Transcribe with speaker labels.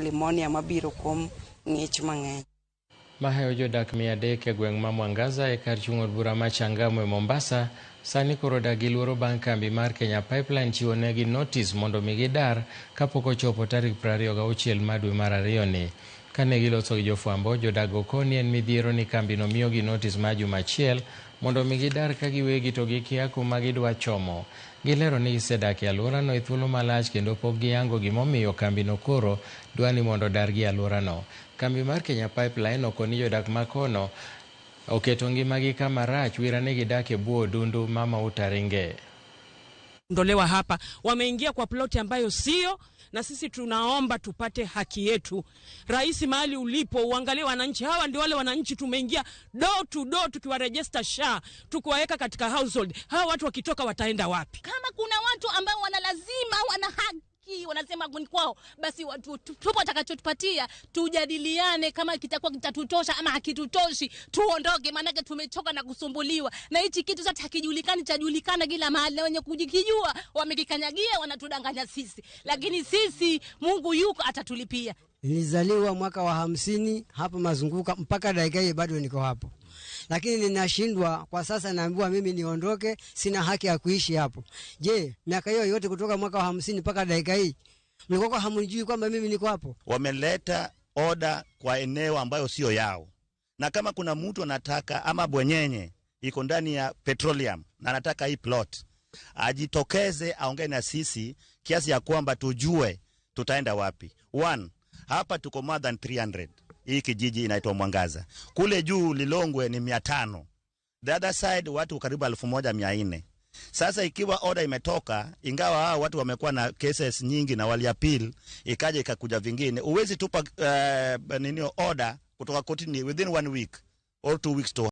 Speaker 1: Pneumonia mabiro kuom ng'ich mang'eny.
Speaker 2: Mahayo jodak 300 e gweng' ma Mwangaza e kar chung' od bura ma Changamwe, Mombasa, sani koro dak gi luoro bang' kambi mar Kenya Pipeline chiwo negi notis mondo mi gidar kapok ochopo tarik 26 mar dwe mar ariyo ni. Kane giloso gi jofwambo, jodak go koni en midhiero ni kambino miyogi notis mar juma achiel mondo mi gidar ka giwegi to gikia kuma gidwa chomo. Gilero ni gisedak e alworano e thuolo malach kendo pok giyango gimomiyo kambino koro dwa ni mondo odargi e alworano. Kambi mar Kenya Pipeline okoni jodak ma kono oketo ngimagi kama rach wira ni gidak e bwo odundu ma mauta ringe.
Speaker 3: Ondolewa hapa, wameingia kwa ploti ambayo sio, na sisi tunaomba tupate haki yetu. Rais, mahali ulipo, uangalie wananchi hawa, ndio wale wananchi tumeingia door to door tukiwaregister SHA, tukiwaweka katika household. Hawa watu wakitoka wataenda wapi?
Speaker 4: Kama kuna watu ambao wana lazima wana haki wanasema ni kwao, basi watu tupo watakachotupatia, tujadiliane kama kitakuwa kitatutosha ama hakitutoshi, tuondoke, maanake tumechoka na kusumbuliwa na hichi kitu. Sasa hakijulikani, chajulikana kila mahali, na wenye kujikijua wamekikanyagia, wanatudanganya sisi, lakini sisi Mungu yuko atatulipia.
Speaker 5: Nilizaliwa mwaka wa 50 hapa Mazunguka, mpaka dakika hii bado niko hapo, lakini ninashindwa kwa sasa. Naambiwa mimi niondoke, sina haki ya kuishi hapo. Je, miaka hiyo yote kutoka mwaka wa 50 mpaka dakika hii mlikuwa hamnijui kwamba mimi niko hapo?
Speaker 6: Wameleta oda kwa eneo ambayo sio yao, na kama kuna mtu anataka ama bwenyenye iko ndani ya petroleum na anataka hii plot, ajitokeze aongee na sisi kiasi ya kwamba tujue tutaenda wapi. One, hapa tuko more than 300. Hii kijiji inaitwa Mwangaza. Kule juu Lilongwe ni 500. The other side watu karibu 1400. Sasa ikiwa order imetoka, ingawa hao watu wamekuwa na cases nyingi na waliappeal, ikaja ikakuja vingine, uwezi tupa nini order kutoka kotini within one week or 2 weeks to